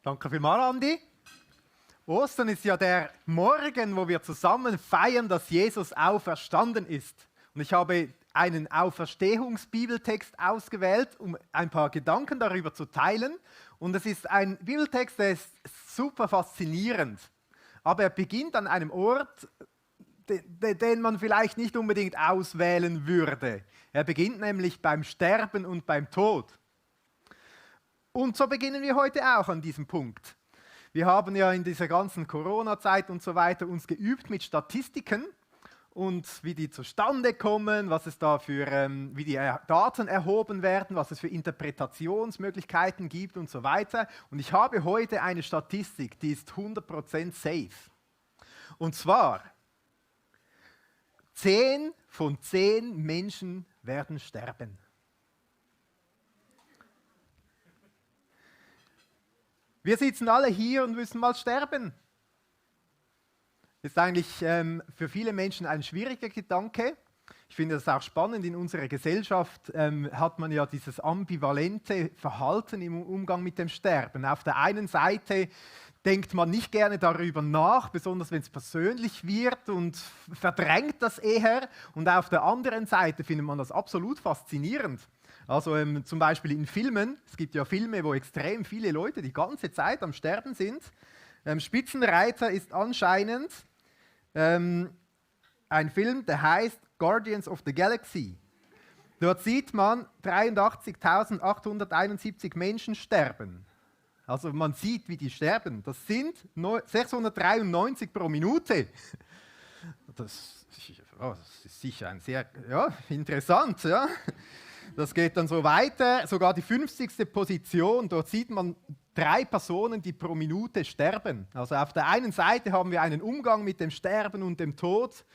Danke vielmals, Andi. Ostern ist ja der Morgen, wo wir zusammen feiern, dass Jesus auferstanden ist. Und ich habe einen Auferstehungsbibeltext ausgewählt, um ein paar Gedanken darüber zu teilen. Und es ist ein Bibeltext, der ist super faszinierend. Aber er beginnt an einem Ort, den man vielleicht nicht unbedingt auswählen würde. Er beginnt nämlich beim Sterben und beim Tod. Und so beginnen wir heute auch an diesem Punkt. Wir haben ja in dieser ganzen Corona-Zeit und so weiter uns geübt mit Statistiken und wie die zustande kommen, was es da für, wie die Daten erhoben werden, was es für Interpretationsmöglichkeiten gibt und so weiter. Und ich habe heute eine Statistik, die ist 100% safe. Und zwar, 10 von 10 Menschen werden sterben. Wir sitzen alle hier und müssen mal sterben. Das ist eigentlich für viele Menschen ein schwieriger Gedanke. Ich finde das auch spannend. In unserer Gesellschaft hat man ja dieses ambivalente Verhalten im Umgang mit dem Sterben. Auf der einen Seite denkt man nicht gerne darüber nach, besonders wenn es persönlich wird und verdrängt das eher. Und auf der anderen Seite findet man das absolut faszinierend. Also zum Beispiel in Filmen, es gibt ja Filme, wo extrem viele Leute die ganze Zeit am Sterben sind. Spitzenreiter ist anscheinend ein Film, der heißt Guardians of the Galaxy. Dort sieht man 83.871 Menschen sterben. Also man sieht, wie die sterben. Das sind 693 pro Minute. Das ist sicher ein sehr interessant, ja. Das geht dann so weiter, sogar die 50. Position, dort sieht man 3 Personen, die pro Minute sterben. Also auf der einen Seite haben wir einen Umgang mit dem Sterben und dem Tod.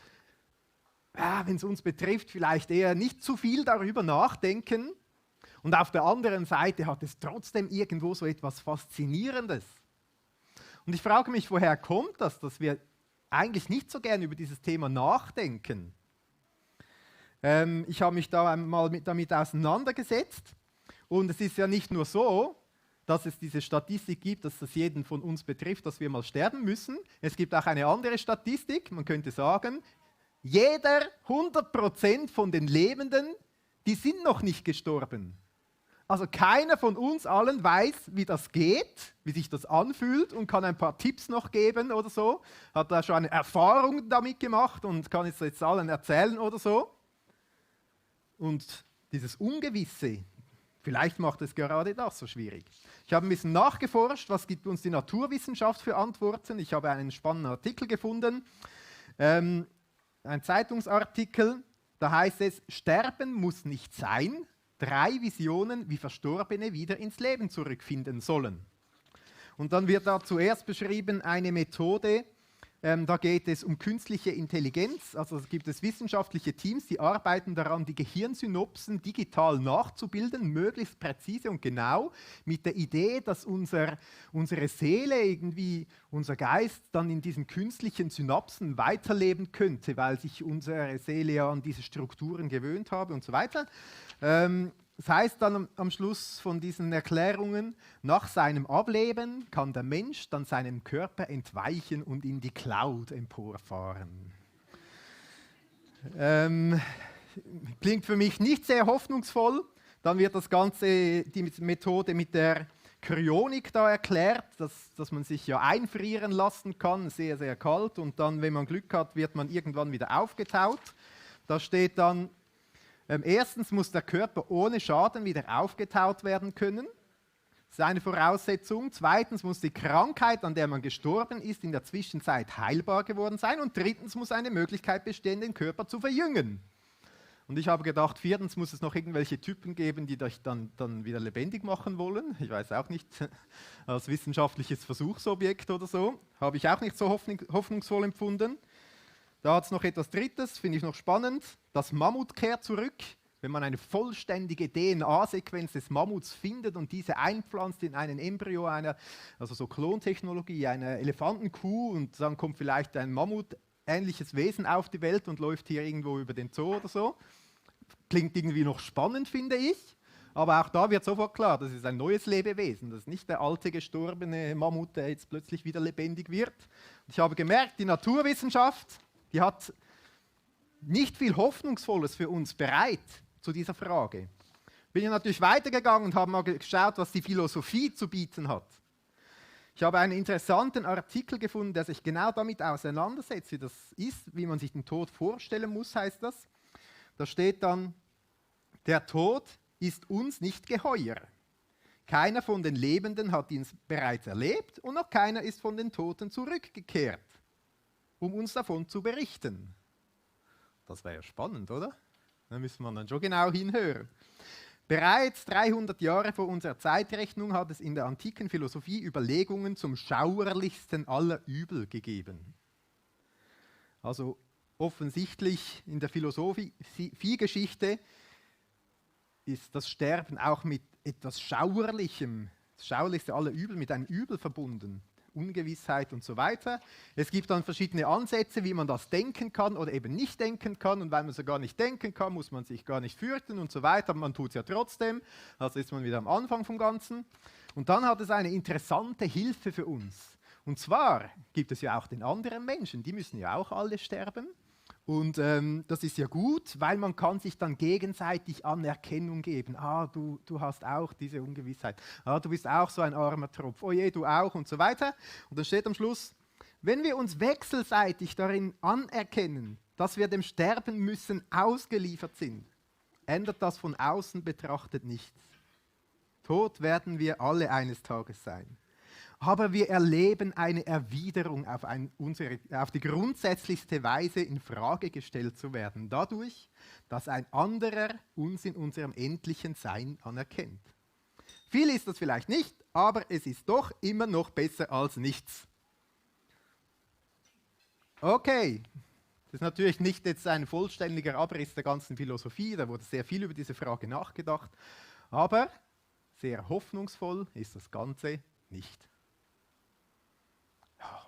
Ja, wenn es uns betrifft, vielleicht eher nicht zu viel darüber nachdenken. Und auf der anderen Seite hat es trotzdem irgendwo so etwas Faszinierendes. Und ich frage mich, woher kommt das, dass wir eigentlich nicht so gern über dieses Thema nachdenken? Ich habe mich da mal damit auseinandergesetzt und es ist ja nicht nur so, dass es diese Statistik gibt, dass das jeden von uns betrifft, dass wir mal sterben müssen. Es gibt auch eine andere Statistik, man könnte sagen, 100% von den Lebenden, die sind noch nicht gestorben. Also keiner von uns allen weiß, wie das geht, wie sich das anfühlt und kann ein paar Tipps noch geben oder so, hat da schon eine Erfahrung damit gemacht und kann es jetzt allen erzählen oder so. Und dieses Ungewisse, vielleicht macht es gerade das so schwierig. Ich habe ein bisschen nachgeforscht, was gibt uns die Naturwissenschaft für Antworten. Ich habe einen spannenden Artikel gefunden, ein Zeitungsartikel, da heißt es, Sterben muss nicht sein, 3 Visionen, wie Verstorbene wieder ins Leben zurückfinden sollen. Und dann wird da zuerst beschrieben eine Methode, da geht es um künstliche Intelligenz, also es gibt wissenschaftliche Teams, die arbeiten daran, die Gehirnsynapsen digital nachzubilden, möglichst präzise und genau, mit der Idee, dass unsere Seele, irgendwie unser Geist dann in diesen künstlichen Synapsen weiterleben könnte, weil sich unsere Seele ja an diese Strukturen gewöhnt habe und so weiter. Das heißt dann am Schluss von diesen Erklärungen, nach seinem Ableben kann der Mensch dann seinem Körper entweichen und in die Cloud emporfahren. Klingt für mich nicht sehr hoffnungsvoll. Dann wird das Ganze, die Methode mit der Kryonik da erklärt, dass man sich ja einfrieren lassen kann, sehr, sehr kalt. Und dann, wenn man Glück hat, wird man irgendwann wieder aufgetaut. Da steht dann, erstens muss der Körper ohne Schaden wieder aufgetaut werden können. Das ist eine Voraussetzung. Zweitens muss die Krankheit, an der man gestorben ist, in der Zwischenzeit heilbar geworden sein. Und drittens muss eine Möglichkeit bestehen, den Körper zu verjüngen. Und ich habe gedacht, viertens muss es noch irgendwelche Typen geben, die dich dann wieder lebendig machen wollen. Ich weiß auch nicht, als wissenschaftliches Versuchsobjekt oder so. Habe ich auch nicht so hoffnungsvoll empfunden. Da hat es noch etwas Drittes, finde ich noch spannend. Das Mammut kehrt zurück. Wenn man eine vollständige DNA-Sequenz des Mammuts findet und diese einpflanzt in einen Embryo, also so Klontechnologie, einer Elefantenkuh, und dann kommt vielleicht ein Mammut-ähnliches Wesen auf die Welt und läuft hier irgendwo über den Zoo oder so. Klingt irgendwie noch spannend, finde ich. Aber auch da wird sofort klar, das ist ein neues Lebewesen. Das ist nicht der alte, gestorbene Mammut, der jetzt plötzlich wieder lebendig wird. Und ich habe gemerkt, die Naturwissenschaft, die hat nicht viel Hoffnungsvolles für uns bereit zu dieser Frage. Bin ich natürlich weitergegangen und habe mal geschaut, was die Philosophie zu bieten hat. Ich habe einen interessanten Artikel gefunden, der sich genau damit auseinandersetzt, wie das ist, wie man sich den Tod vorstellen muss, heißt das. Da steht dann, der Tod ist uns nicht geheuer. Keiner von den Lebenden hat ihn bereits erlebt und noch keiner ist von den Toten zurückgekehrt, um uns davon zu berichten. Das wäre ja spannend, oder? Da müssen wir dann schon genau hinhören. Bereits 300 Jahre vor unserer Zeitrechnung hat es in der antiken Philosophie Überlegungen zum schauerlichsten aller Übel gegeben. Also offensichtlich in der Philosophiegeschichte ist das Sterben auch mit etwas Schauerlichem, das schauerlichste aller Übel, mit einem Übel verbunden. Ungewissheit und so weiter. Es gibt dann verschiedene Ansätze, wie man das denken kann oder eben nicht denken kann. Und weil man es ja gar nicht denken kann, muss man sich gar nicht fürchten und so weiter. Aber man tut es ja trotzdem. Also ist man wieder am Anfang vom Ganzen. Und dann hat es eine interessante Hilfe für uns. Und zwar gibt es ja auch den anderen Menschen, die müssen ja auch alle sterben. Und das ist ja gut, weil man kann sich dann gegenseitig Anerkennung geben. Ah, du hast auch diese Ungewissheit. Ah, du bist auch so ein armer Tropf. Oh je, du auch und so weiter. Und dann steht am Schluss, wenn wir uns wechselseitig darin anerkennen, dass wir dem Sterben müssen ausgeliefert sind, ändert das von außen betrachtet nichts. Tot werden wir alle eines Tages sein. Aber wir erleben eine Erwiderung auf die grundsätzlichste Weise in Frage gestellt zu werden, dadurch, dass ein anderer uns in unserem endlichen Sein anerkennt. Viel ist das vielleicht nicht, aber es ist doch immer noch besser als nichts. Okay, das ist natürlich nicht jetzt ein vollständiger Abriss der ganzen Philosophie, da wurde sehr viel über diese Frage nachgedacht, aber sehr hoffnungsvoll ist das Ganze nicht.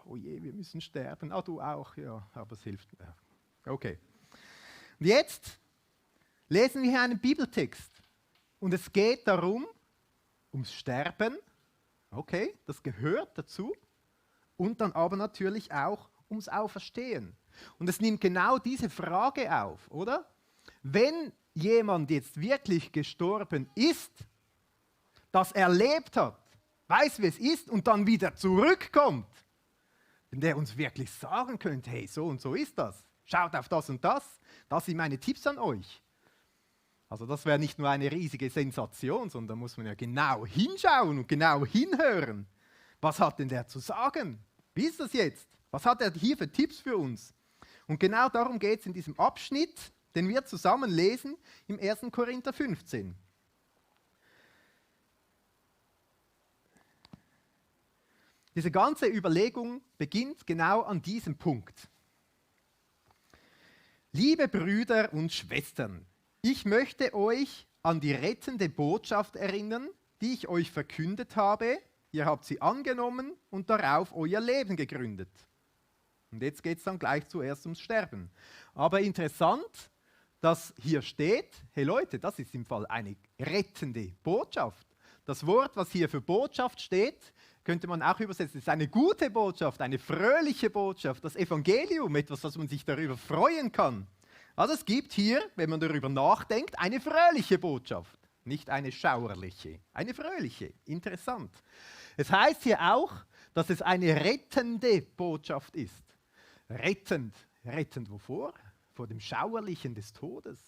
Oh je, wir müssen sterben. Ah, du auch. Ja, aber es hilft. Ja. Okay. Und jetzt lesen wir hier einen Bibeltext. Und es geht darum, ums Sterben. Okay, das gehört dazu. Und dann aber natürlich auch ums Auferstehen. Und es nimmt genau diese Frage auf, oder? Wenn jemand jetzt wirklich gestorben ist, das erlebt hat, weiß, wie es ist und dann wieder zurückkommt, wenn der uns wirklich sagen könnte, hey, so und so ist das, schaut auf das und das sind meine Tipps an euch. Also das wäre nicht nur eine riesige Sensation, sondern da muss man ja genau hinschauen und genau hinhören. Was hat denn der zu sagen? Wie ist das jetzt? Was hat er hier für Tipps für uns? Und genau darum geht es in diesem Abschnitt, den wir zusammen lesen im 1. Korinther 15. Diese ganze Überlegung beginnt genau an diesem Punkt. Liebe Brüder und Schwestern, ich möchte euch an die rettende Botschaft erinnern, die ich euch verkündet habe. Ihr habt sie angenommen und darauf euer Leben gegründet. Und jetzt geht es dann gleich zuerst ums Sterben. Aber interessant, dass hier steht, hey Leute, das ist im Fall eine rettende Botschaft. Das Wort, was hier für Botschaft steht, könnte man auch übersetzen, es ist eine gute Botschaft, eine fröhliche Botschaft, das Evangelium, etwas, was man sich darüber freuen kann. Also es gibt hier, wenn man darüber nachdenkt, eine fröhliche Botschaft, nicht eine schauerliche, eine fröhliche, interessant. Es heißt hier auch, dass es eine rettende Botschaft ist. Rettend, rettend wovor? Vor dem Schauerlichen des Todes.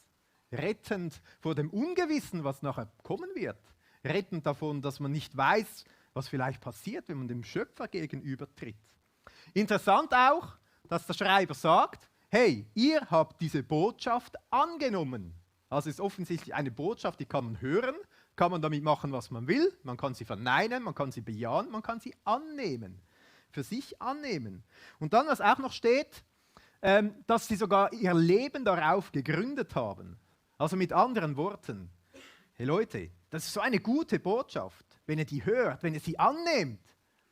Rettend vor dem Ungewissen, was nachher kommen wird. Rettend davon, dass man nicht weiß, was vielleicht passiert, wenn man dem Schöpfer gegenübertritt. Interessant auch, dass der Schreiber sagt, hey, ihr habt diese Botschaft angenommen. Also es ist offensichtlich eine Botschaft, die kann man hören, kann man damit machen, was man will, man kann sie verneinen, man kann sie bejahen, man kann sie annehmen, für sich annehmen. Und dann, was auch noch steht, dass sie sogar ihr Leben darauf gegründet haben. Also mit anderen Worten, hey Leute, das ist so eine gute Botschaft. Wenn ihr die hört, wenn ihr sie annehmt,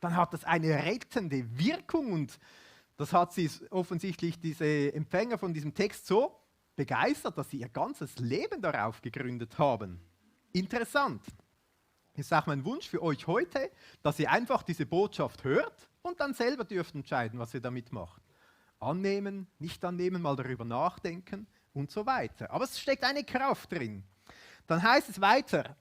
dann hat das eine rettende Wirkung. Und das hat sie offensichtlich, diese Empfänger von diesem Text, so begeistert, dass sie ihr ganzes Leben darauf gegründet haben. Interessant. Ist auch mein Wunsch für euch heute, dass ihr einfach diese Botschaft hört und dann selber dürft entscheiden, was ihr damit macht. Annehmen, nicht annehmen, mal darüber nachdenken und so weiter. Aber es steckt eine Kraft drin. Dann heißt es weiter,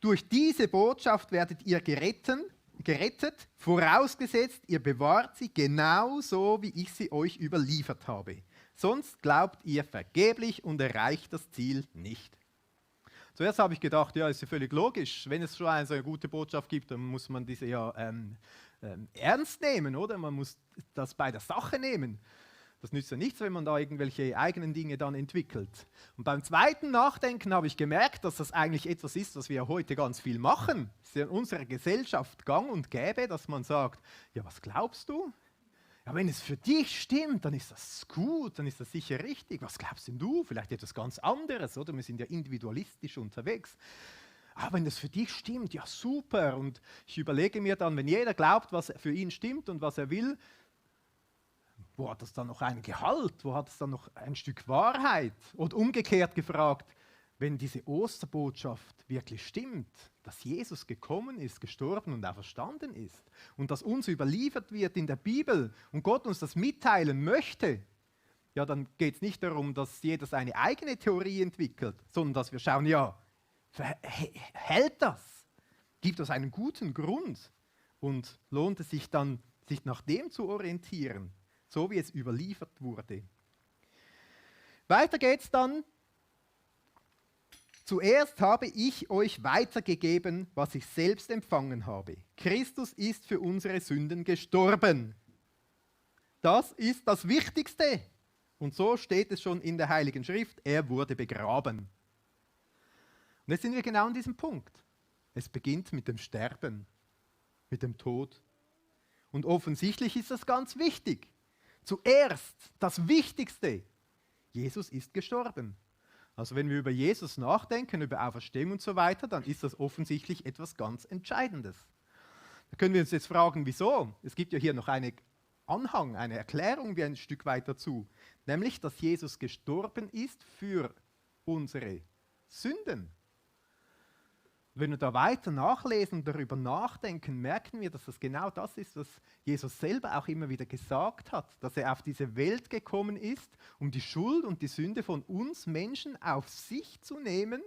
durch diese Botschaft werdet ihr gerettet, vorausgesetzt, ihr bewahrt sie genauso, wie ich sie euch überliefert habe. Sonst glaubt ihr vergeblich und erreicht das Ziel nicht. Zuerst habe ich gedacht, ja, ist ja völlig logisch. Wenn es schon eine so eine gute Botschaft gibt, dann muss man diese ja ernst nehmen, oder? Man muss das bei der Sache nehmen. Das nützt ja nichts, wenn man da irgendwelche eigenen Dinge dann entwickelt. Und beim zweiten Nachdenken habe ich gemerkt, dass das eigentlich etwas ist, was wir heute ganz viel machen. Es ist ja in unserer Gesellschaft gang und gäbe, dass man sagt, ja, was glaubst du? Ja, wenn es für dich stimmt, dann ist das gut, dann ist das sicher richtig. Was glaubst denn du? Vielleicht etwas ganz anderes, oder? Wir sind ja individualistisch unterwegs. Aber wenn das für dich stimmt, ja super. Und ich überlege mir dann, wenn jeder glaubt, was für ihn stimmt und was er will, wo hat das dann noch einen Gehalt? Wo hat es dann noch ein Stück Wahrheit? Und umgekehrt gefragt, wenn diese Osterbotschaft wirklich stimmt, dass Jesus gekommen ist, gestorben und auferstanden ist und dass uns überliefert wird in der Bibel und Gott uns das mitteilen möchte, ja, dann geht es nicht darum, dass jeder seine eigene Theorie entwickelt, sondern dass wir schauen, ja, hält das? Gibt es einen guten Grund? Und lohnt es sich dann, sich nach dem zu orientieren, so wie es überliefert wurde? Weiter geht's dann. Zuerst habe ich euch weitergegeben, was ich selbst empfangen habe. Christus ist für unsere Sünden gestorben. Das ist das Wichtigste. Und so steht es schon in der Heiligen Schrift, er wurde begraben. Und jetzt sind wir genau an diesem Punkt. Es beginnt mit dem Sterben, mit dem Tod. Und offensichtlich ist das ganz wichtig. Zuerst das Wichtigste. Jesus ist gestorben. Also wenn wir über Jesus nachdenken, über Auferstehung und so weiter, dann ist das offensichtlich etwas ganz Entscheidendes. Da können wir uns jetzt fragen, wieso? Es gibt ja hier noch einen Anhang, eine Erklärung wie ein Stück weit dazu. Nämlich, dass Jesus gestorben ist für unsere Sünden. Wenn wir da weiter nachlesen und darüber nachdenken, merken wir, dass das genau das ist, was Jesus selber auch immer wieder gesagt hat, dass er auf diese Welt gekommen ist, um die Schuld und die Sünde von uns Menschen auf sich zu nehmen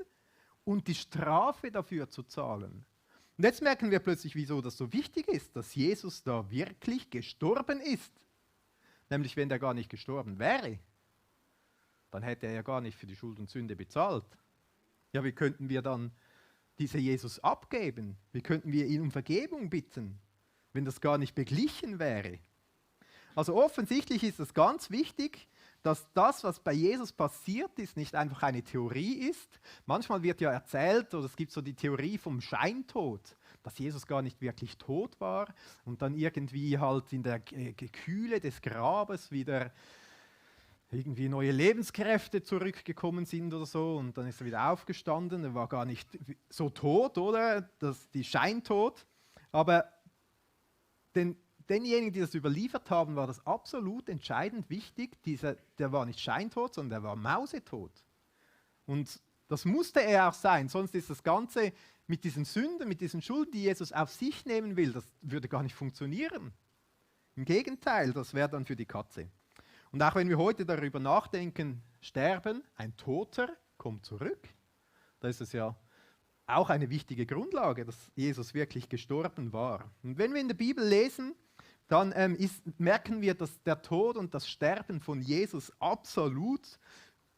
und die Strafe dafür zu zahlen. Und jetzt merken wir plötzlich, wieso das so wichtig ist, dass Jesus da wirklich gestorben ist. Nämlich, wenn er gar nicht gestorben wäre, dann hätte er ja gar nicht für die Schuld und Sünde bezahlt. Ja, wie könnten wir dann diese Jesus abgeben? Wie könnten wir ihn um Vergebung bitten, wenn das gar nicht beglichen wäre? Also offensichtlich ist es ganz wichtig, dass das, was bei Jesus passiert ist, nicht einfach eine Theorie ist. Manchmal wird ja erzählt, oder es gibt so die Theorie vom Scheintod, dass Jesus gar nicht wirklich tot war und dann irgendwie halt in der Kühle des Grabes wieder irgendwie neue Lebenskräfte zurückgekommen sind oder so und dann ist er wieder aufgestanden, er war gar nicht so tot, oder? Die Scheintod. Aber denjenigen, die das überliefert haben, war das absolut entscheidend wichtig. Der war nicht scheintot, sondern der war mausetot. Und das musste er auch sein, sonst ist das Ganze mit diesen Sünden, mit diesen Schulden, die Jesus auf sich nehmen will, das würde gar nicht funktionieren. Im Gegenteil, das wäre dann für die Katze. Und auch wenn wir heute darüber nachdenken, sterben, ein Toter kommt zurück, da ist es ja auch eine wichtige Grundlage, dass Jesus wirklich gestorben war. Und wenn wir in der Bibel lesen, dann merken wir, dass der Tod und das Sterben von Jesus absolut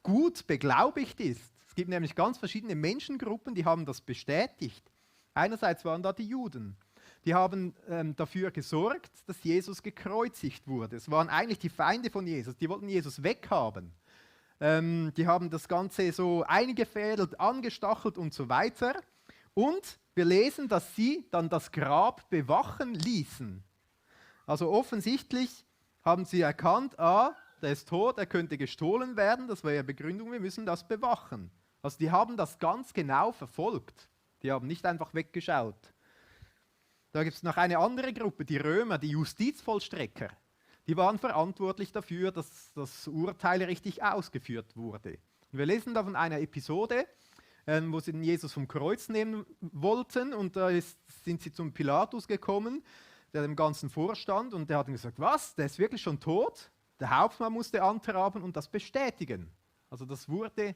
gut beglaubigt ist. Es gibt nämlich ganz verschiedene Menschengruppen, die haben das bestätigt. Einerseits waren da die Juden. Die haben dafür gesorgt, dass Jesus gekreuzigt wurde. Es waren eigentlich die Feinde von Jesus, die wollten Jesus weghaben. Die haben das Ganze so eingefädelt, angestachelt und so weiter. Und wir lesen, dass sie dann das Grab bewachen ließen. Also offensichtlich haben sie erkannt, der ist tot, er könnte gestohlen werden. Das war ja Begründung, wir müssen das bewachen. Also die haben das ganz genau verfolgt. Die haben nicht einfach weggeschaut. Da gibt es noch eine andere Gruppe, die Römer, die Justizvollstrecker. Die waren verantwortlich dafür, dass das Urteil richtig ausgeführt wurde. Und wir lesen da von einer Episode, wo sie den Jesus vom Kreuz nehmen wollten. Und da sind sie zum Pilatus gekommen, der dem Ganzen vorstand. Und der hat ihm gesagt, was, der ist wirklich schon tot? Der Hauptmann musste antraben und das bestätigen. Also das wurde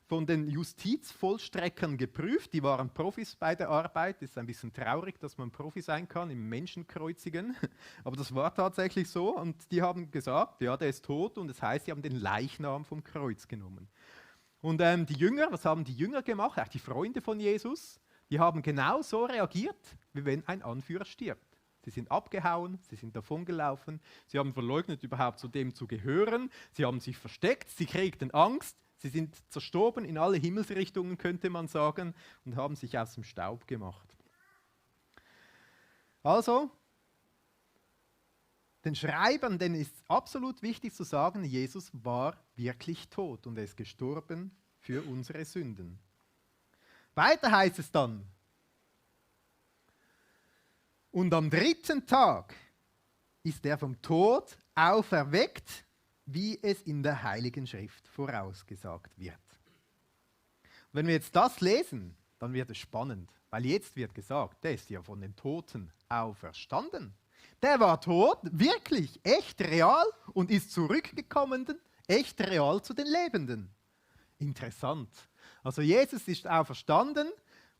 von den Justizvollstreckern geprüft. Die waren Profis bei der Arbeit. Es ist ein bisschen traurig, dass man Profi sein kann im Menschenkreuzigen. Aber das war tatsächlich so. Und die haben gesagt, ja, der ist tot. Und das heißt, sie haben den Leichnam vom Kreuz genommen. Und die Jünger, was haben die Jünger gemacht? Auch die Freunde von Jesus, die haben genau so reagiert, wie wenn ein Anführer stirbt. Sie sind abgehauen, sie sind davongelaufen, sie haben verleugnet, überhaupt zu dem zu gehören, sie haben sich versteckt, sie kriegten Angst, sie sind zerstorben in alle Himmelsrichtungen, könnte man sagen, und haben sich aus dem Staub gemacht. Also, den Schreibern, denen ist absolut wichtig zu sagen, Jesus war wirklich tot und er ist gestorben für unsere Sünden. Weiter heißt es dann, und am 3. Tag ist er vom Tod auferweckt, wie es in der Heiligen Schrift vorausgesagt wird. Und wenn wir jetzt das lesen, dann wird es spannend, weil jetzt wird gesagt, der ist ja von den Toten auferstanden. Der war tot, wirklich, echt real und ist zurückgekommen, echt real zu den Lebenden. Interessant. Also Jesus ist auferstanden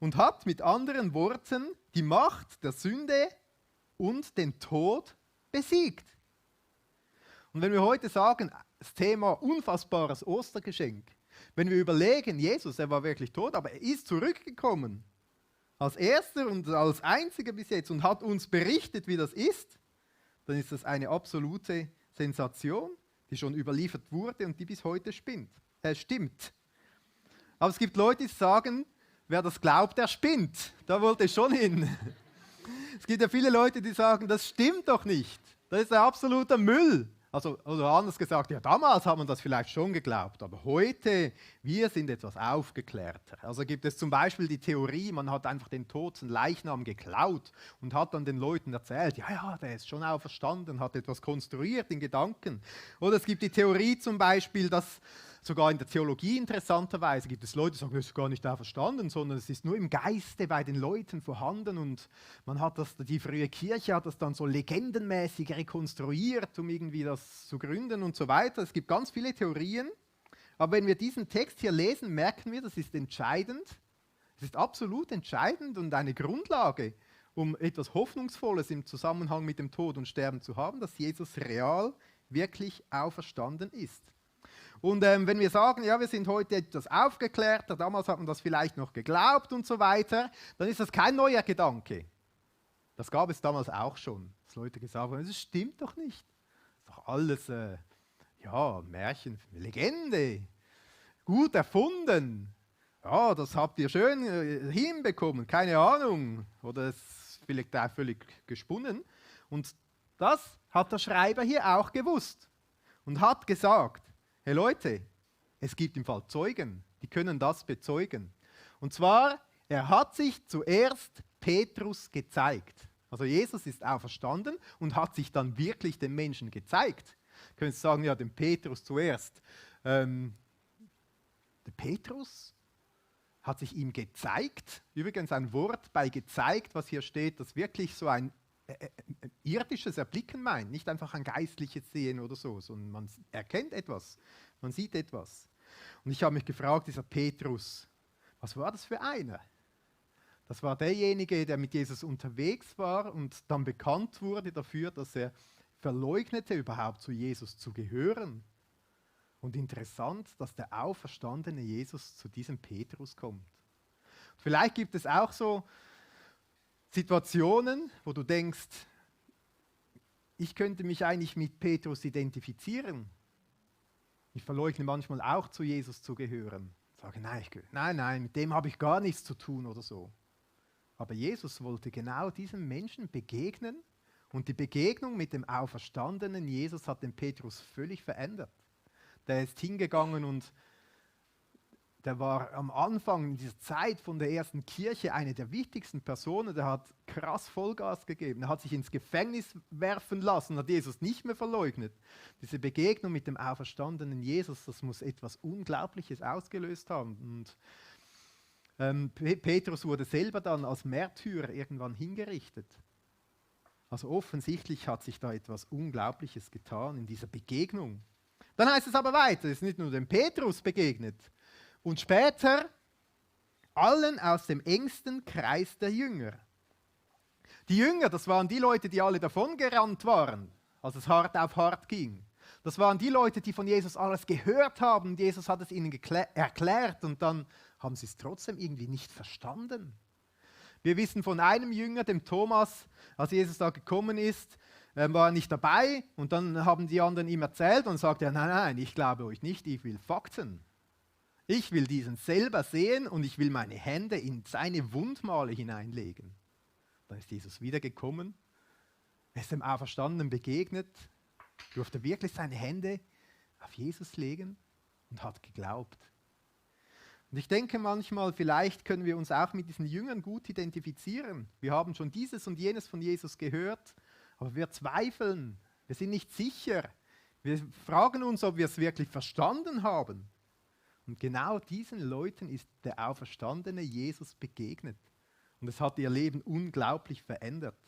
und hat mit anderen Worten die Macht der Sünde und den Tod besiegt. Und wenn wir heute sagen, das Thema unfassbares Ostergeschenk, wenn wir überlegen, Jesus, er war wirklich tot, aber er ist zurückgekommen, als erster und als einziger bis jetzt und hat uns berichtet, wie das ist, dann ist das eine absolute Sensation, die schon überliefert wurde und die bis heute stimmt. Aber es gibt Leute, die sagen, wer das glaubt, der spinnt. Da wollte ich schon hin. Es gibt ja viele Leute, die sagen, das stimmt doch nicht. Das ist ein absoluter Müll. Also anders gesagt, ja, damals hat man das vielleicht schon geglaubt, aber heute, wir sind etwas aufgeklärter. Also gibt es zum Beispiel die Theorie, man hat einfach den toten Leichnam geklaut und hat dann den Leuten erzählt, ja, der ist schon auferstanden, hat etwas konstruiert in Gedanken. Oder es gibt die Theorie zum Beispiel, dass sogar in der Theologie interessanterweise gibt es Leute, die sagen, das ist gar nicht auferstanden, sondern es ist nur im Geiste bei den Leuten vorhanden und man hat das, die frühe Kirche hat das dann so legendenmäßig rekonstruiert, um irgendwie das zu gründen und so weiter. Es gibt ganz viele Theorien, aber wenn wir diesen Text hier lesen, merken wir, das ist entscheidend. Es ist absolut entscheidend und eine Grundlage, um etwas Hoffnungsvolles im Zusammenhang mit dem Tod und Sterben zu haben, dass Jesus real wirklich auferstanden ist. Und wenn wir sagen, ja, wir sind heute etwas aufgeklärter, damals hat man das vielleicht noch geglaubt und so weiter, dann ist das kein neuer Gedanke. Das gab es damals auch schon, dass Leute gesagt haben, das stimmt doch nicht. Das ist doch alles, Märchen, Legende, gut erfunden. Ja, das habt ihr schön hinbekommen, keine Ahnung. Oder es ist vielleicht auch völlig gesponnen. Und das hat der Schreiber hier auch gewusst und hat gesagt, hey Leute, es gibt im Fall Zeugen, die können das bezeugen. Und zwar, er hat sich zuerst Petrus gezeigt. Also Jesus ist auferstanden und hat sich dann wirklich den Menschen gezeigt. Du könntest sagen, ja, dem Petrus zuerst. Der Petrus hat sich ihm gezeigt. Übrigens ein Wort bei gezeigt, was hier steht, das wirklich so ein irdisches Erblicken meint, nicht einfach ein geistliches Sehen oder so, sondern man erkennt etwas, man sieht etwas. Und ich habe mich gefragt, dieser Petrus, was war das für einer? Das war derjenige, der mit Jesus unterwegs war und dann bekannt wurde dafür, dass er verleugnete, überhaupt zu Jesus zu gehören. Und interessant, dass der auferstandene Jesus zu diesem Petrus kommt. Vielleicht gibt es auch so Situationen, wo du denkst, ich könnte mich eigentlich mit Petrus identifizieren. Ich verleugne manchmal auch zu Jesus zu gehören. Sage, nein, mit dem habe ich gar nichts zu tun oder so. Aber Jesus wollte genau diesem Menschen begegnen und die Begegnung mit dem auferstandenen Jesus hat den Petrus völlig verändert. Der ist hingegangen und der war am Anfang in dieser Zeit von der ersten Kirche eine der wichtigsten Personen. Der hat krass Vollgas gegeben. Er hat sich ins Gefängnis werfen lassen, hat Jesus nicht mehr verleugnet. Diese Begegnung mit dem auferstandenen Jesus, das muss etwas Unglaubliches ausgelöst haben. Und Petrus wurde selber dann als Märtyrer irgendwann hingerichtet. Also offensichtlich hat sich da etwas Unglaubliches getan in dieser Begegnung. Dann heißt es aber weiter, es ist nicht nur dem Petrus begegnet. Und später allen aus dem engsten Kreis der Jünger. Die Jünger, das waren die Leute, die alle davongerannt waren, als es hart auf hart ging. Das waren die Leute, die von Jesus alles gehört haben. Jesus hat es ihnen erklärt und dann haben sie es trotzdem irgendwie nicht verstanden. Wir wissen von einem Jünger, dem Thomas, als Jesus da gekommen ist, war er nicht dabei und dann haben die anderen ihm erzählt und sagte er, nein, ich glaube euch nicht, ich will Fakten. Ich will diesen selber sehen und ich will meine Hände in seine Wundmale hineinlegen. Dann ist Jesus wiedergekommen, er ist dem Auferstandenen begegnet, durfte wirklich seine Hände auf Jesus legen und hat geglaubt. Und ich denke manchmal, vielleicht können wir uns auch mit diesen Jüngern gut identifizieren. Wir haben schon dieses und jenes von Jesus gehört, aber wir zweifeln, wir sind nicht sicher. Wir fragen uns, ob wir es wirklich verstanden haben. Und genau diesen Leuten ist der auferstandene Jesus begegnet. Und es hat ihr Leben unglaublich verändert.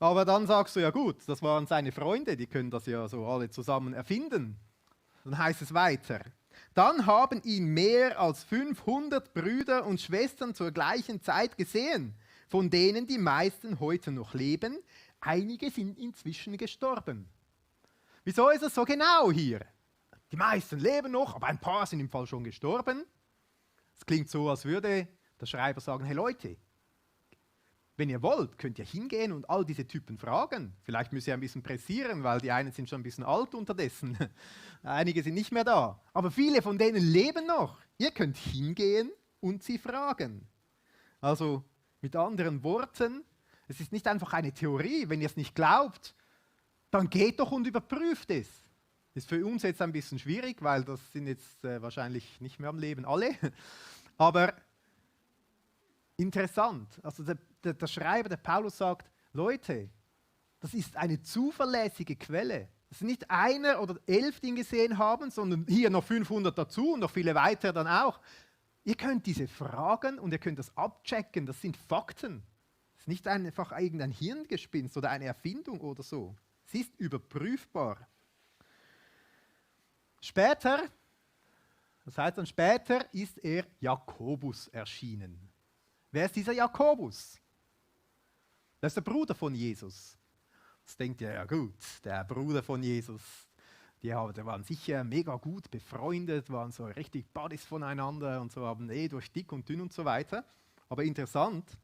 Aber dann sagst du, ja gut, das waren seine Freunde, die können das ja so alle zusammen erfinden. Dann heißt es weiter. Dann haben ihn mehr als 500 Brüder und Schwestern zur gleichen Zeit gesehen, von denen die meisten heute noch leben. Einige sind inzwischen gestorben. Wieso ist es so genau hier? Die meisten leben noch, aber ein paar sind im Fall schon gestorben. Es klingt so, als würde der Schreiber sagen, hey Leute, wenn ihr wollt, könnt ihr hingehen und all diese Typen fragen. Vielleicht müsst ihr ein bisschen pressieren, weil die einen sind schon ein bisschen alt unterdessen. Einige sind nicht mehr da. Aber viele von denen leben noch. Ihr könnt hingehen und sie fragen. Also mit anderen Worten, es ist nicht einfach eine Theorie. Wenn ihr es nicht glaubt, dann geht doch und überprüft es. Ist für uns jetzt ein bisschen schwierig, weil das sind jetzt wahrscheinlich nicht mehr am Leben alle. Aber interessant. Also der Schreiber, der Paulus sagt, Leute, das ist eine zuverlässige Quelle. Es ist nicht einer oder 11, die ihn gesehen haben, sondern hier noch 500 dazu und noch viele weitere dann auch. Ihr könnt diese fragen und ihr könnt das abchecken. Das sind Fakten. Es ist nicht einfach irgendein Hirngespinst oder eine Erfindung oder so. Es ist überprüfbar. Später, das heißt dann später, ist er Jakobus erschienen. Wer ist dieser Jakobus? Das ist der Bruder von Jesus. Jetzt denkt ihr, ja gut, der Bruder von Jesus, die waren sicher mega gut befreundet, waren so richtig Buddies voneinander und so, haben durch dick und dünn und so weiter. Aber interessant,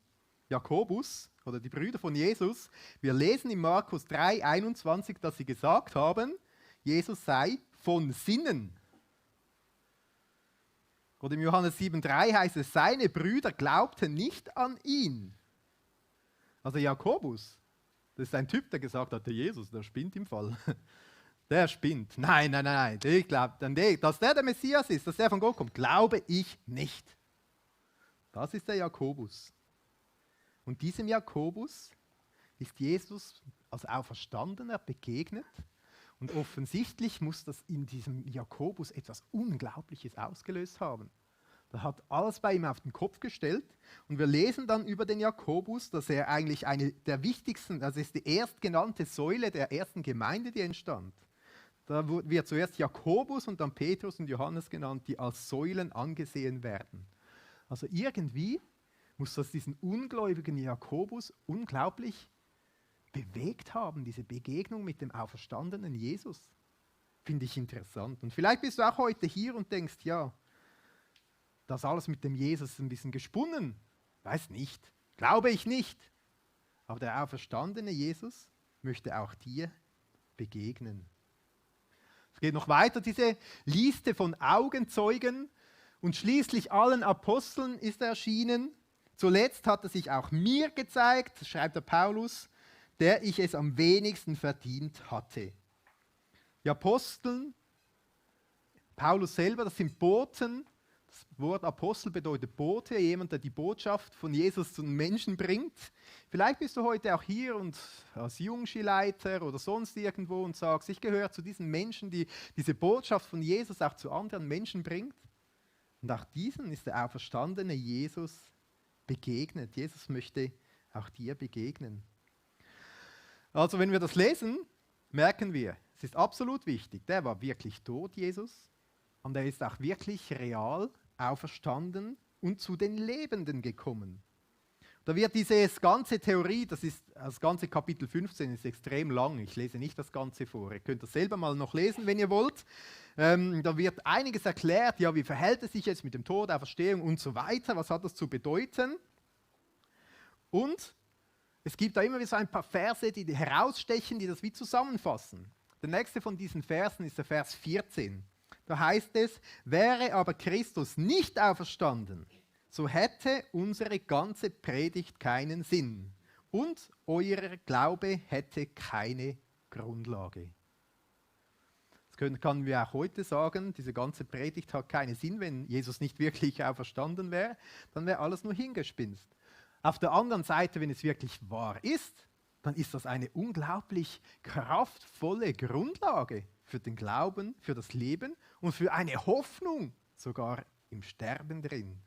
Jakobus oder die Brüder von Jesus, wir lesen in Markus 3,21, dass sie gesagt haben, Jesus sei von Sinnen. Oder im Johannes 7,3 heißt es, seine Brüder glaubten nicht an ihn. Also Jakobus, das ist ein Typ, der gesagt hat, der Jesus, der spinnt im Fall. Der spinnt. Nein. Ich glaube, dass der Messias ist, dass der von Gott kommt, glaube ich nicht. Das ist der Jakobus. Und diesem Jakobus ist Jesus als Auferstandener begegnet. Und offensichtlich muss das in diesem Jakobus etwas Unglaubliches ausgelöst haben. Da hat alles bei ihm auf den Kopf gestellt. Und wir lesen dann über den Jakobus, dass er eigentlich eine der wichtigsten, also ist die erstgenannte Säule der ersten Gemeinde, die entstand. Da wird zuerst Jakobus und dann Petrus und Johannes genannt, die als Säulen angesehen werden. Also irgendwie muss das diesen ungläubigen Jakobus unglaublich bewegt haben, diese Begegnung mit dem auferstandenen Jesus. Finde ich interessant. Und vielleicht bist du auch heute hier und denkst, ja, das alles mit dem Jesus ist ein bisschen gesponnen. Weiß nicht. Glaube ich nicht. Aber der auferstandene Jesus möchte auch dir begegnen. Es geht noch weiter, diese Liste von Augenzeugen und schließlich allen Aposteln ist er erschienen. Zuletzt hat er sich auch mir gezeigt, schreibt der Paulus, der ich es am wenigsten verdient hatte. Die Aposteln, Paulus selber, das sind Boten. Das Wort Apostel bedeutet Bote, jemand, der die Botschaft von Jesus zu den Menschen bringt. Vielleicht bist du heute auch hier und als Jungschulleiter oder sonst irgendwo und sagst, ich gehöre zu diesen Menschen, die diese Botschaft von Jesus auch zu anderen Menschen bringt. Und auch diesen ist der auferstandene Jesus begegnet. Jesus möchte auch dir begegnen. Also wenn wir das lesen, merken wir, es ist absolut wichtig, der war wirklich tot, Jesus, und er ist auch wirklich real auferstanden und zu den Lebenden gekommen. Da wird diese ganze Theorie, das ganze Kapitel 15 ist extrem lang, ich lese nicht das Ganze vor, ihr könnt das selber mal noch lesen, wenn ihr wollt. Da wird einiges erklärt, ja, wie verhält es sich jetzt mit dem Tod, Auferstehung und so weiter, was hat das zu bedeuten? Und es gibt da immer wieder so ein paar Verse, die herausstechen, die das wie zusammenfassen. Der nächste von diesen Versen ist der Vers 14. Da heißt es, wäre aber Christus nicht auferstanden, so hätte unsere ganze Predigt keinen Sinn und euer Glaube hätte keine Grundlage. Das können wir auch heute sagen, diese ganze Predigt hat keinen Sinn, wenn Jesus nicht wirklich auferstanden wäre, dann wäre alles nur Hingespinst. Auf der anderen Seite, wenn es wirklich wahr ist, dann ist das eine unglaublich kraftvolle Grundlage für den Glauben, für das Leben und für eine Hoffnung, sogar im Sterben drin.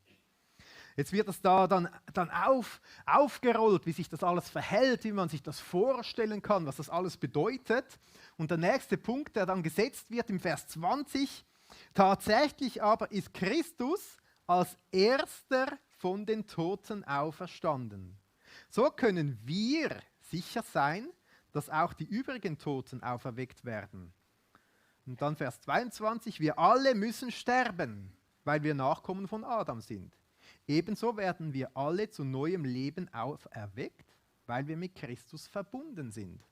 Jetzt wird das da dann aufgerollt, wie sich das alles verhält, wie man sich das vorstellen kann, was das alles bedeutet. Und der nächste Punkt, der dann gesetzt wird im Vers 20, tatsächlich aber ist Christus als erster von den Toten auferstanden. So können wir sicher sein, dass auch die übrigen Toten auferweckt werden. Und dann Vers 22, wir alle müssen sterben, weil wir Nachkommen von Adam sind. Ebenso werden wir alle zu neuem Leben auferweckt, weil wir mit Christus verbunden sind.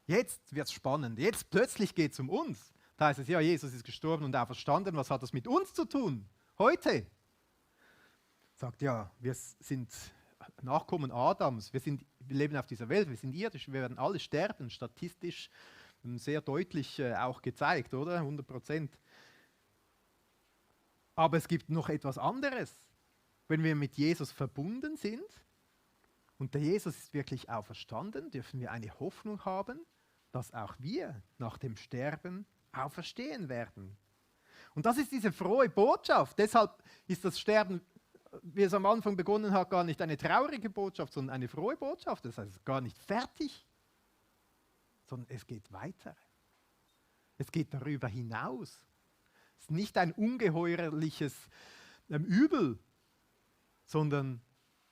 Jetzt wird es spannend. Jetzt plötzlich geht es um uns. Da heißt es, ja, Jesus ist gestorben und auferstanden. Was hat das mit uns zu tun? Heute. Sagt, ja, wir sind Nachkommen Adams. Wir leben auf dieser Welt, wir sind irdisch. Wir werden alle sterben. Statistisch sehr deutlich auch gezeigt, oder? 100%. Aber es gibt noch etwas anderes. Wenn wir mit Jesus verbunden sind und der Jesus ist wirklich auferstanden, dürfen wir eine Hoffnung haben, dass auch wir nach dem Sterben auferstehen werden. Und das ist diese frohe Botschaft. Deshalb ist das Sterben, wie es am Anfang begonnen hat, gar nicht eine traurige Botschaft, sondern eine frohe Botschaft. Das heißt, gar nicht fertig, sondern es geht weiter. Es geht darüber hinaus. Es ist nicht ein ungeheuerliches Übel, sondern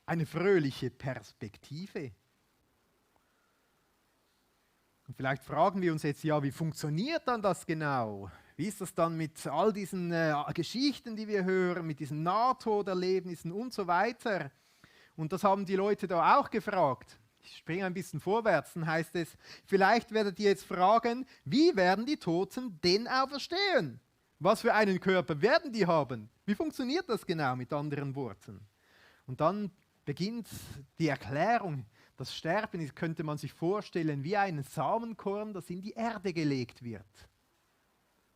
eine fröhliche Perspektive. Und vielleicht fragen wir uns jetzt, ja, wie funktioniert dann das genau? Wie ist das dann mit all diesen Geschichten, die wir hören, mit diesen Nahtoderlebnissen und so weiter? Und das haben die Leute da auch gefragt. Ich springe ein bisschen vorwärts, dann heißt es, vielleicht werdet ihr jetzt fragen, wie werden die Toten denn auferstehen? Was für einen Körper werden die haben? Wie funktioniert das genau mit anderen Worten? Und dann beginnt die Erklärung. Das Sterben ist, könnte man sich vorstellen, wie ein Samenkorn, das in die Erde gelegt wird.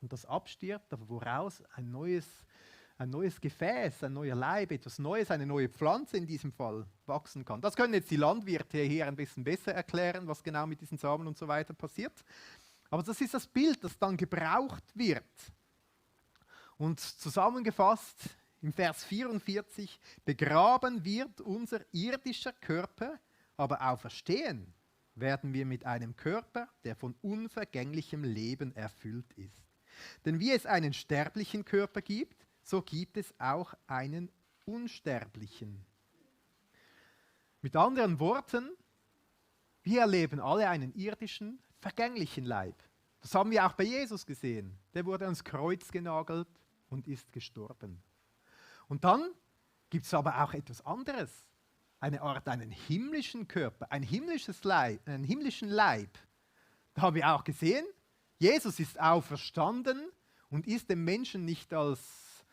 Und das abstirbt, aber woraus ein neues Gefäß, ein neuer Leib, etwas Neues, eine neue Pflanze in diesem Fall wachsen kann. Das können jetzt die Landwirte hier ein bisschen besser erklären, was genau mit diesen Samen und so weiter passiert. Aber das ist das Bild, das dann gebraucht wird. Und zusammengefasst im Vers 44, begraben wird unser irdischer Körper, aber auferstehen werden wir mit einem Körper, der von unvergänglichem Leben erfüllt ist. Denn wie es einen sterblichen Körper gibt, so gibt es auch einen unsterblichen. Mit anderen Worten, wir erleben alle einen irdischen, vergänglichen Leib. Das haben wir auch bei Jesus gesehen. Der wurde ans Kreuz genagelt und ist gestorben. Und dann gibt es aber auch etwas anderes. Eine Art, einen himmlischen Körper, ein himmlisches Leib, einen himmlischen Leib. Da haben wir auch gesehen, Jesus ist auferstanden und ist dem Menschen nicht als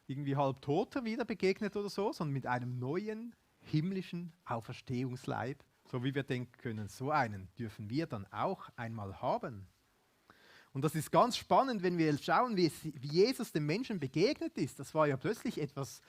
irgendwie halbtoter wieder begegnet oder so, sondern mit einem neuen himmlischen Auferstehungsleib. So wie wir denken können, so einen dürfen wir dann auch einmal haben. Und das ist ganz spannend, wenn wir schauen, wie Jesus dem Menschen begegnet ist. Das war ja plötzlich etwas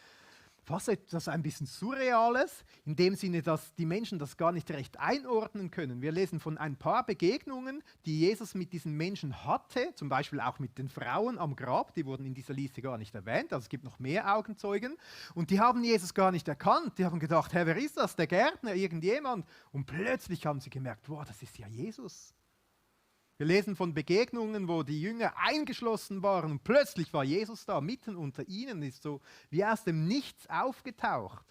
fast etwas ein bisschen Surreales, in dem Sinne, dass die Menschen das gar nicht recht einordnen können. Wir lesen von ein paar Begegnungen, die Jesus mit diesen Menschen hatte, zum Beispiel auch mit den Frauen am Grab, die wurden in dieser Liste gar nicht erwähnt, also es gibt noch mehr Augenzeugen, und die haben Jesus gar nicht erkannt. Die haben gedacht, hey, wer ist das, der Gärtner, irgendjemand? Und plötzlich haben sie gemerkt, wow, das ist ja Jesus. Wir lesen von Begegnungen, wo die Jünger eingeschlossen waren und plötzlich war Jesus da, mitten unter ihnen, ist so wie aus dem Nichts aufgetaucht.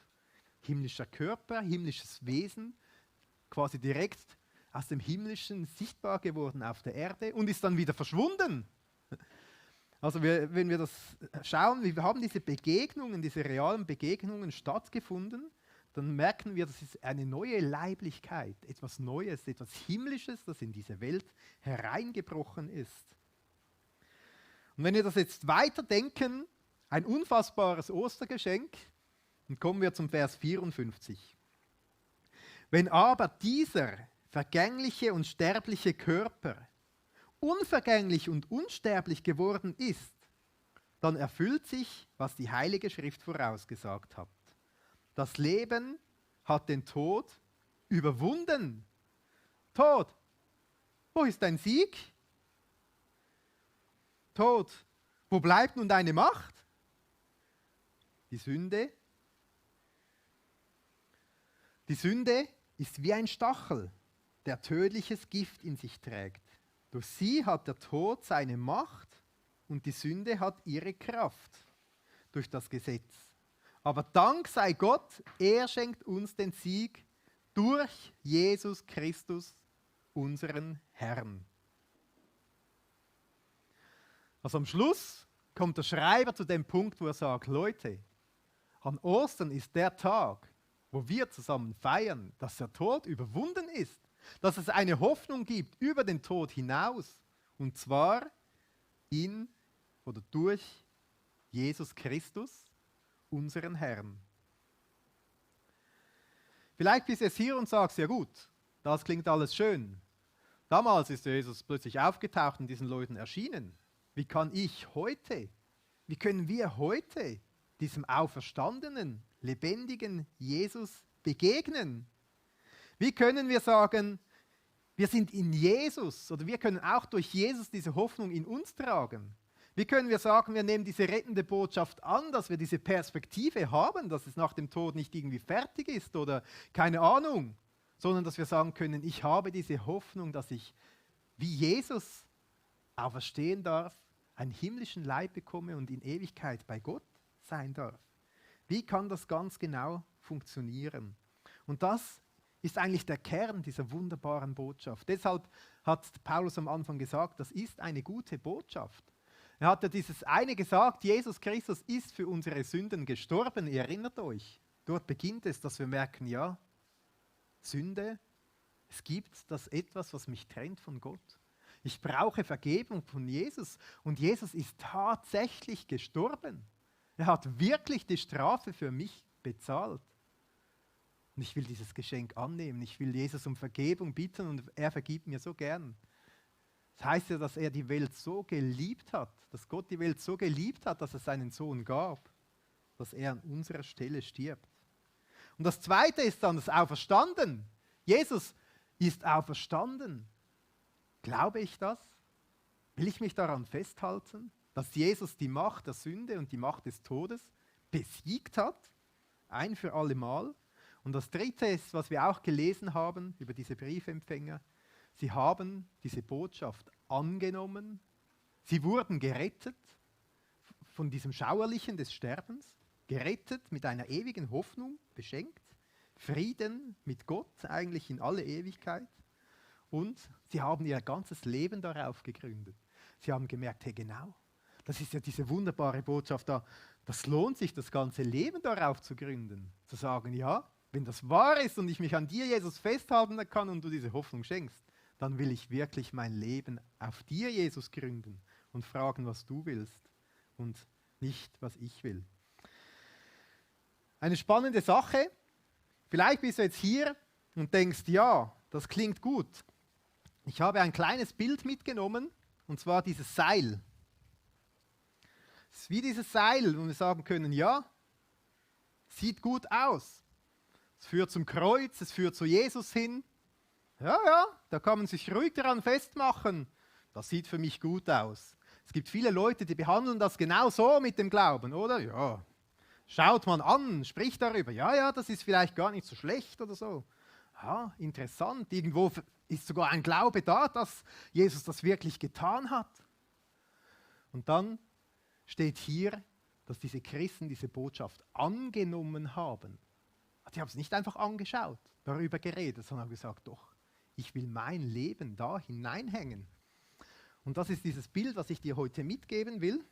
Himmlischer Körper, himmlisches Wesen, quasi direkt aus dem Himmlischen sichtbar geworden auf der Erde und ist dann wieder verschwunden. Also wenn wir das schauen, wir haben diese Begegnungen, diese realen Begegnungen stattgefunden, dann merken wir, das ist eine neue Leiblichkeit, etwas Neues, etwas Himmlisches, das in diese Welt hereingebrochen ist. Und wenn wir das jetzt weiterdenken, ein unfassbares Ostergeschenk, dann kommen wir zum Vers 54. Wenn aber dieser vergängliche und sterbliche Körper unvergänglich und unsterblich geworden ist, dann erfüllt sich, was die Heilige Schrift vorausgesagt hat. Das Leben hat den Tod überwunden. Tod, wo ist dein Sieg? Tod, wo bleibt nun deine Macht? Die Sünde ist wie ein Stachel, der tödliches Gift in sich trägt. Durch sie hat der Tod seine Macht und die Sünde hat ihre Kraft durch das Gesetz. Aber Dank sei Gott, er schenkt uns den Sieg durch Jesus Christus, unseren Herrn. Also am Schluss kommt der Schreiber zu dem Punkt, wo er sagt, Leute, an Ostern ist der Tag, wo wir zusammen feiern, dass der Tod überwunden ist, dass es eine Hoffnung gibt über den Tod hinaus, und zwar in oder durch Jesus Christus, unseren Herrn. Vielleicht bist du jetzt hier und sagst, ja gut, das klingt alles schön. Damals ist Jesus plötzlich aufgetaucht und diesen Leuten erschienen. Wie können wir heute diesem auferstandenen, lebendigen Jesus begegnen? Wie können wir sagen, wir sind in Jesus, oder wir können auch durch Jesus diese Hoffnung in uns tragen? Wie können wir sagen, wir nehmen diese rettende Botschaft an, dass wir diese Perspektive haben, dass es nach dem Tod nicht irgendwie fertig ist oder keine Ahnung, sondern dass wir sagen können, ich habe diese Hoffnung, dass ich wie Jesus auferstehen darf, einen himmlischen Leib bekomme und in Ewigkeit bei Gott sein darf. Wie kann das ganz genau funktionieren? Und das ist eigentlich der Kern dieser wunderbaren Botschaft. Deshalb hat Paulus am Anfang gesagt, das ist eine gute Botschaft. Er hat ja dieses eine gesagt, Jesus Christus ist für unsere Sünden gestorben, ihr erinnert euch. Dort beginnt es, dass wir merken, ja, Sünde, es gibt das etwas, was mich trennt von Gott. Ich brauche Vergebung von Jesus und Jesus ist tatsächlich gestorben. Er hat wirklich die Strafe für mich bezahlt. Und ich will dieses Geschenk annehmen. Ich will Jesus um Vergebung bitten und er vergibt mir so gern. Das heißt ja, dass er die Welt so geliebt hat, dass Gott die Welt so geliebt hat, dass er seinen Sohn gab, dass er an unserer Stelle stirbt. Und das Zweite ist dann das Auferstanden. Jesus ist auferstanden. Glaube ich das? Will ich mich daran festhalten, dass Jesus die Macht der Sünde und die Macht des Todes besiegt hat? Ein für alle Mal. Und das Dritte ist, was wir auch gelesen haben über diese Briefempfänger. Sie haben diese Botschaft angenommen. Sie wurden gerettet von diesem Schauerlichen des Sterbens, gerettet mit einer ewigen Hoffnung, beschenkt, Frieden mit Gott eigentlich in alle Ewigkeit. Und sie haben ihr ganzes Leben darauf gegründet. Sie haben gemerkt, hey genau, das ist ja diese wunderbare Botschaft da, das lohnt sich, das ganze Leben darauf zu gründen. Zu sagen, ja, wenn das wahr ist und ich mich an dir, Jesus, festhalten kann und du diese Hoffnung schenkst, dann will ich wirklich mein Leben auf dir, Jesus, gründen und fragen, was du willst und nicht, was ich will. Eine spannende Sache. Vielleicht bist du jetzt hier und denkst, ja, das klingt gut. Ich habe ein kleines Bild mitgenommen, und zwar dieses Seil. Es ist wie dieses Seil, wo wir sagen können, ja, sieht gut aus. Es führt zum Kreuz, es führt zu Jesus hin. Ja, da kann man sich ruhig daran festmachen. Das sieht für mich gut aus. Es gibt viele Leute, die behandeln das genau so mit dem Glauben, oder? Ja, schaut man an, spricht darüber. Ja, das ist vielleicht gar nicht so schlecht oder so. Ja, interessant. Irgendwo ist sogar ein Glaube da, dass Jesus das wirklich getan hat. Und dann steht hier, dass diese Christen diese Botschaft angenommen haben. Die haben es nicht einfach angeschaut, darüber geredet, sondern haben gesagt, doch, ich will mein Leben da hineinhängen. Und das ist dieses Bild, was ich dir heute mitgeben will.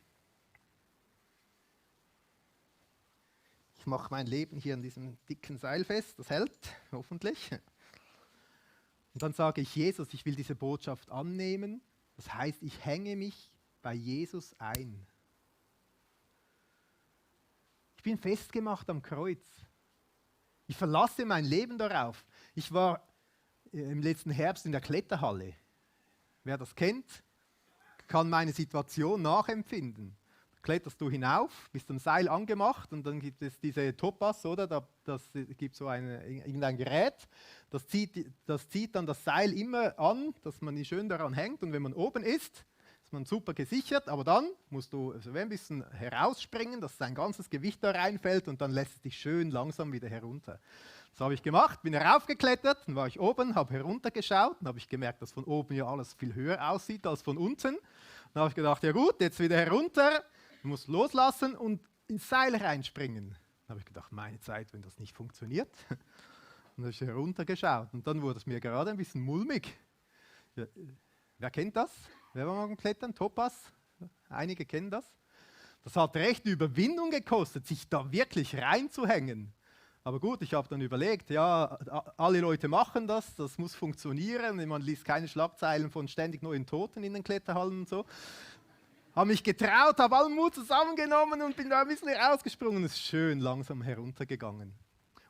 Ich mache mein Leben hier an diesem dicken Seil fest, das hält, hoffentlich. Und dann sage ich, Jesus, ich will diese Botschaft annehmen. Das heißt, ich hänge mich bei Jesus ein. Ich bin festgemacht am Kreuz. Ich verlasse mein Leben darauf. Ich war im letzten Herbst in der Kletterhalle. Wer das kennt, kann meine Situation nachempfinden. Kletterst du hinauf, bist am Seil angemacht und dann gibt es diese Topaz, oder? Das gibt so irgendein Gerät, das zieht dann das Seil immer an, dass man schön daran hängt, und wenn man oben ist man super gesichert, aber dann musst du ein bisschen herausspringen, dass dein ganzes Gewicht da reinfällt und dann lässt es dich schön langsam wieder herunter. Das habe ich gemacht, bin heraufgeklettert, dann war ich oben, habe heruntergeschaut, dann habe ich gemerkt, dass von oben ja alles viel höher aussieht als von unten. Dann habe ich gedacht, ja gut, jetzt wieder herunter, du musst loslassen und ins Seil reinspringen. Dann habe ich gedacht, meine Zeit, wenn das nicht funktioniert. Dann habe ich heruntergeschaut und dann wurde es mir gerade ein bisschen mulmig. Ja, wer kennt das? Wer war mal klettern? Topaz? Einige kennen das. Das hat recht Überwindung gekostet, sich da wirklich reinzuhängen. Aber gut, ich habe dann überlegt, ja, alle Leute machen das, das muss funktionieren. Man liest keine Schlagzeilen von ständig neuen Toten in den Kletterhallen und so. Habe mich getraut, habe allen Mut zusammengenommen und bin da ein bisschen rausgesprungen. Es ist schön langsam heruntergegangen.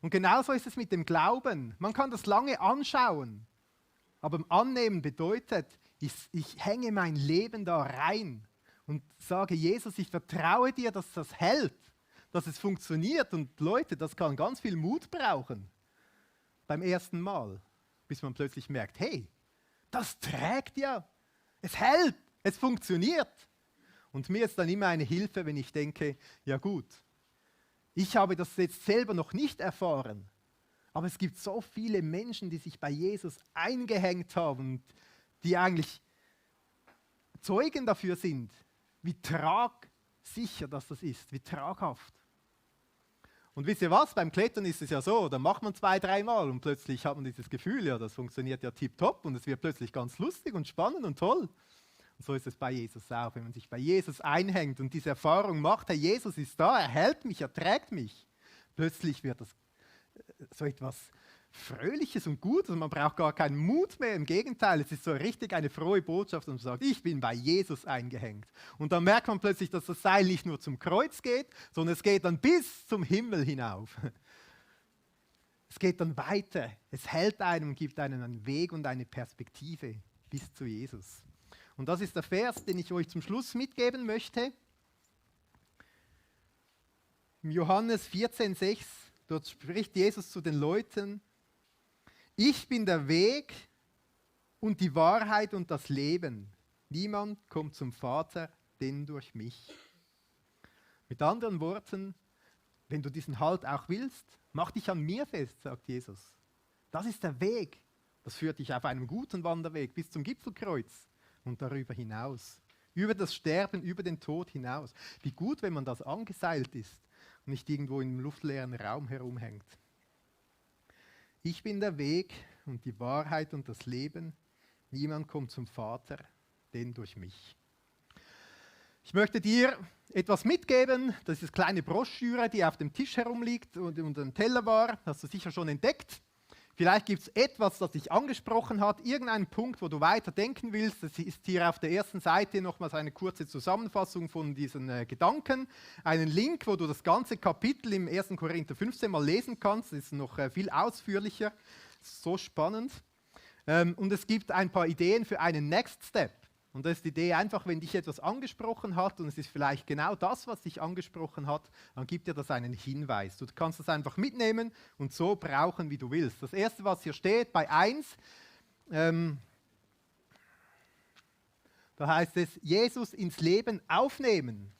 Und genauso ist es mit dem Glauben. Man kann das lange anschauen, aber Annehmen bedeutet, ich hänge mein Leben da rein und sage, Jesus, ich vertraue dir, dass das hält, dass es funktioniert. Und Leute, das kann ganz viel Mut brauchen beim ersten Mal, bis man plötzlich merkt, hey, das trägt ja, es hält, es funktioniert. Und mir ist dann immer eine Hilfe, wenn ich denke, ja gut, ich habe das jetzt selber noch nicht erfahren, aber es gibt so viele Menschen, die sich bei Jesus eingehängt haben und die eigentlich Zeugen dafür sind, wie tragsicher das ist, wie traghaft. Und wisst ihr was, beim Klettern ist es ja so, da macht man 2-3 Mal und plötzlich hat man dieses Gefühl, ja, das funktioniert ja tipptopp und es wird plötzlich ganz lustig und spannend und toll. Und so ist es bei Jesus auch, wenn man sich bei Jesus einhängt und diese Erfahrung macht, Herr, Jesus ist da, er hält mich, er trägt mich. Plötzlich wird das so etwas Fröhliches und Gutes und man braucht gar keinen Mut mehr. Im Gegenteil, es ist so richtig eine frohe Botschaft und man sagt, ich bin bei Jesus eingehängt. Und dann merkt man plötzlich, dass das Seil nicht nur zum Kreuz geht, sondern es geht dann bis zum Himmel hinauf. Es geht dann weiter. Es hält einem und gibt einem einen Weg und eine Perspektive bis zu Jesus. Und das ist der Vers, den ich euch zum Schluss mitgeben möchte. Im Johannes 14,6, dort spricht Jesus zu den Leuten, ich bin der Weg und die Wahrheit und das Leben. Niemand kommt zum Vater, denn durch mich. Mit anderen Worten, wenn du diesen Halt auch willst, mach dich an mir fest, sagt Jesus. Das ist der Weg. Das führt dich auf einem guten Wanderweg bis zum Gipfelkreuz und darüber hinaus. Über das Sterben, über den Tod hinaus. Wie gut, wenn man das angeseilt ist und nicht irgendwo im luftleeren Raum herumhängt. Ich bin der Weg und die Wahrheit und das Leben. Niemand kommt zum Vater, denn durch mich. Ich möchte dir etwas mitgeben. Das ist eine kleine Broschüre, die auf dem Tisch herumliegt und unter dem Teller war. Hast du sicher schon entdeckt. Vielleicht gibt es etwas, das dich angesprochen hat, irgendeinen Punkt, wo du weiter denken willst. Das ist hier auf der ersten Seite nochmals eine kurze Zusammenfassung von diesen Gedanken. Einen Link, wo du das ganze Kapitel im 1. Korinther 15 mal lesen kannst. Das ist noch viel ausführlicher. So spannend. Und es gibt ein paar Ideen für einen Next Step. Und das ist die Idee, einfach wenn dich etwas angesprochen hat und es ist vielleicht genau das, was dich angesprochen hat, dann gibt dir das einen Hinweis. Du kannst das einfach mitnehmen und so brauchen, wie du willst. Das erste, was hier steht bei 1, da heißt es, Jesus ins Leben aufnehmen.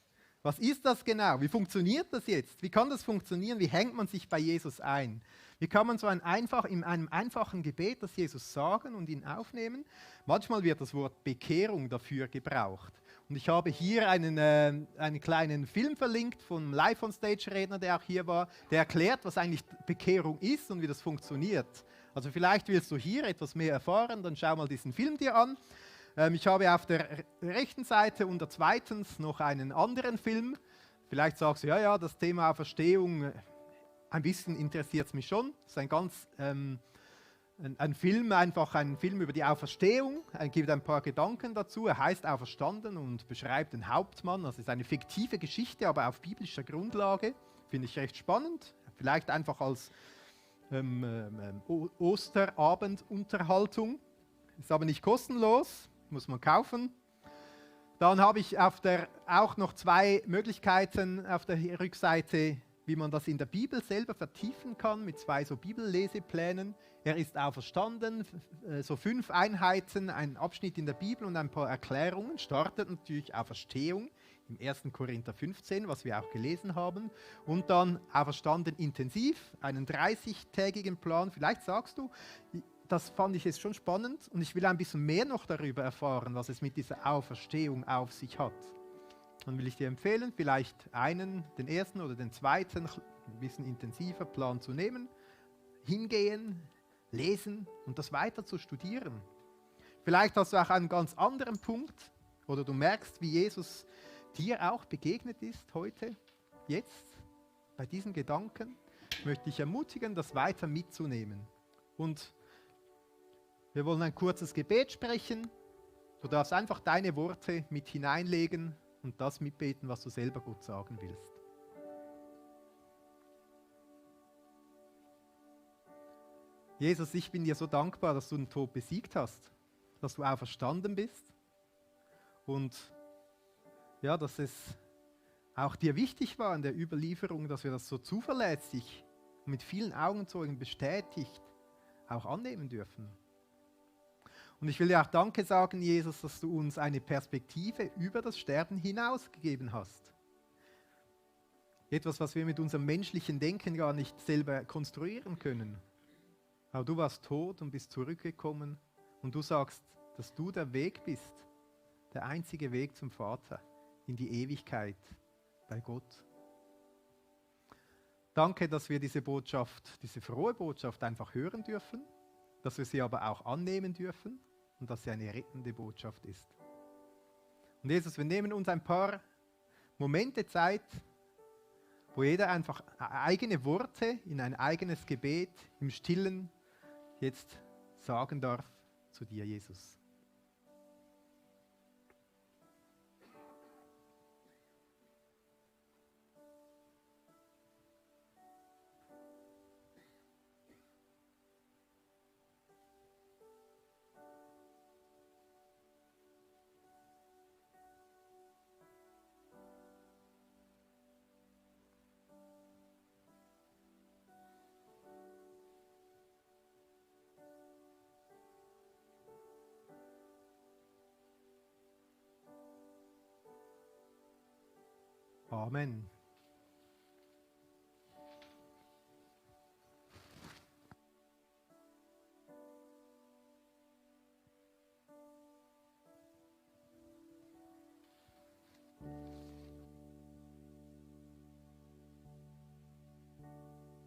Was ist das genau? Wie funktioniert das jetzt? Wie kann das funktionieren? Wie hängt man sich bei Jesus ein? Wie kann man so in einem einfachen Gebet das Jesus sagen und ihn aufnehmen? Manchmal wird das Wort Bekehrung dafür gebraucht. Und ich habe hier einen kleinen Film verlinkt vom Live-on-Stage-Redner, der auch hier war, der erklärt, was eigentlich Bekehrung ist und wie das funktioniert. Also vielleicht willst du hier etwas mehr erfahren, dann schau mal diesen Film dir an. Ich habe auf der rechten Seite unter zweitens noch einen anderen Film. Vielleicht sagst du, ja, das Thema Auferstehung, ein bisschen interessiert es mich schon. Das ist ein Film über die Auferstehung. Er gibt ein paar Gedanken dazu. Er heißt Auferstanden und beschreibt den Hauptmann. Das ist eine fiktive Geschichte, aber auf biblischer Grundlage. Finde ich recht spannend. Vielleicht einfach als Osterabendunterhaltung. Ist aber nicht kostenlos, muss man kaufen. Dann habe ich auch noch 2 Möglichkeiten auf der Rückseite, wie man das in der Bibel selber vertiefen kann, mit 2 so Bibelleseplänen. Er ist auferstanden, so 5 Einheiten, ein Abschnitt in der Bibel und ein paar Erklärungen. Startet natürlich Auferstehung im 1. Korinther 15, was wir auch gelesen haben. Und dann Auferstanden intensiv, einen 30-tägigen Plan. Vielleicht sagst du, das fand ich jetzt schon spannend und ich will ein bisschen mehr noch darüber erfahren, was es mit dieser Auferstehung auf sich hat. Dann will ich dir empfehlen, vielleicht den ersten oder den zweiten, ein bisschen intensiver Plan zu nehmen, hingehen, lesen und das weiter zu studieren. Vielleicht hast du auch einen ganz anderen Punkt oder du merkst, wie Jesus dir auch begegnet ist heute, jetzt, bei diesen Gedanken. Ich möchte dich ermutigen, das weiter mitzunehmen. Und wir wollen ein kurzes Gebet sprechen. Du darfst einfach deine Worte mit hineinlegen und das mitbeten, was du selber Gott sagen willst. Jesus, ich bin dir so dankbar, dass du den Tod besiegt hast, dass du auferstanden bist und ja, dass es auch dir wichtig war in der Überlieferung, dass wir das so zuverlässig und mit vielen Augenzeugen bestätigt auch annehmen dürfen. Und ich will dir auch Danke sagen, Jesus, dass du uns eine Perspektive über das Sterben hinaus gegeben hast. Etwas, was wir mit unserem menschlichen Denken gar nicht selber konstruieren können. Aber du warst tot und bist zurückgekommen und du sagst, dass du der Weg bist, der einzige Weg zum Vater, in die Ewigkeit bei Gott. Danke, dass wir diese Botschaft, diese frohe Botschaft einfach hören dürfen, dass wir sie aber auch annehmen dürfen und dass sie eine rettende Botschaft ist. Und Jesus, wir nehmen uns ein paar Momente Zeit, wo jeder einfach eigene Worte in ein eigenes Gebet im Stillen jetzt sagen darf zu dir, Jesus. Amen.